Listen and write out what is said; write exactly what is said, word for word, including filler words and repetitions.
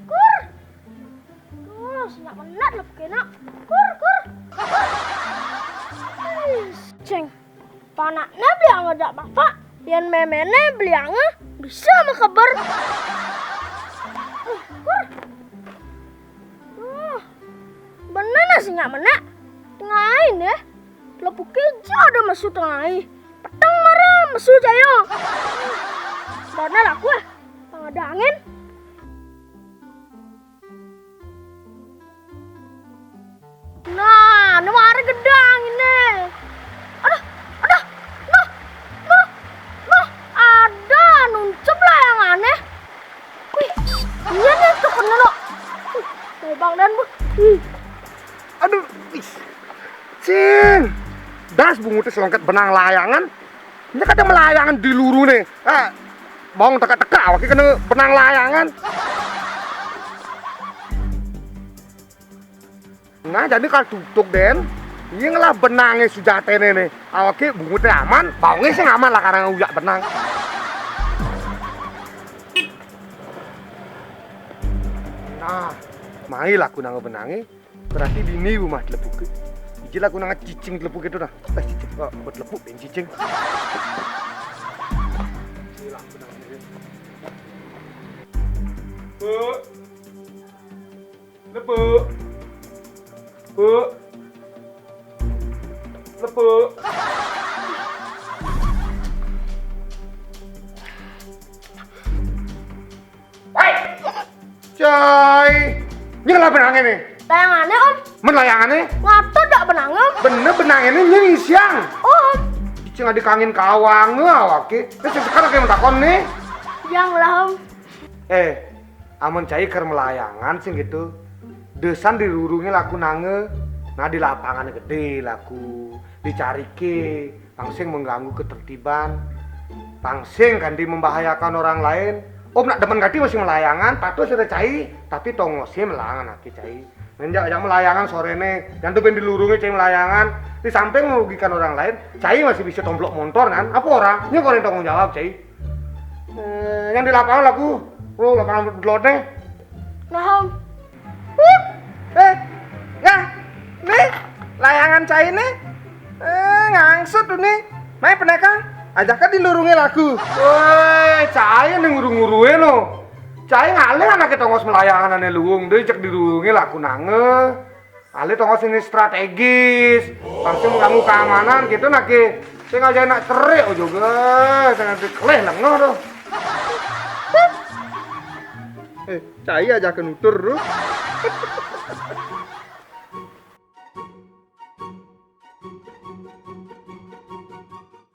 Kur. Duh, sing nyak mena lepuke nak. Kur, kur. Kur. Ih, ceng. Panakne beliang dak bapak, yen memene beliange bisa mekeber. Uh, kur. Duh, bener nah sing nyak mena. Tengai ne. Lepuke ja ade mesu tengai. Peteng mara mesu jayo. Bener aku eh. Pang ade angin. Nah, ne mare gedang ini. Aduh, aduh, nah, nah, nah, ada nuncep layangane. Wih, iya nih tuh kena lo. Wih, Bang Dan, Bu. Wih. Aduh, ih. Cing. Das bunguté selengket benang layangan. Ini kada melayangan di luru nih. Ah, bawang teka-teka, awake kena benang layangan. Nah, jadi kalau tutuk den, ini ngelah benangnya sujatene nih. Awake bunguté aman, bawangnya sing aman lah karena uyak benang. Nah, mai laku nang benange. Berarti dini rumah telepuke. Ijil aku nang cicing telepuke itu nah. Eh, cicing. Oh, buat telepuk ben cicing. Bu. Lepuk. Bu. Lepuk. Woi! Cai, ini lah benangnya nih. Layangane, Om. Men layangane? Ngato dak benangnya, Om. Bener benangnya nih nying siang. Om. Cing ada kangin kawang awake. Terus sekarang kayak mentakon nih. Yang lah, Om. Eh, amun cai ker melayangan sing gitu. Desan di rurungnya laku nange. Nah di lapangan gede laku dicarike. Pang sing mengganggu ketertiban, pang sing kanti membahayakan orang lain. Om nak demen kanti masih melayangan, patuh sudah cai, tapi tongosnya melangan aki cai. Menjak ajak melayangan sorene, jangan tuh ben dilurungi cai melayangan, di samping merugikan orang lain, cai masih bisa tomplok motor kan? Apa orang? Ini orang yang tanggung jawab cai. Eh, yang di lapangan laku, oh lapangan belotnya. Nah, Om. Eh, nah, nih layangan cai nih. Eh, ngangsut tuh nih. Mai peneka, ajak kan dilurungi laku. Woi, cai nih nguru-ngurue no. Cai ngalih anaknya tongos melayangan ane luung deh cek dilurungi laku nange. Ale tongos ini strategis. Pasti mengganggu keamanan gitu nake. Saya ngajak nak cerik juga. Saya nanti keleh lengoh tuh. Eh, cai aja ke nutur tuh.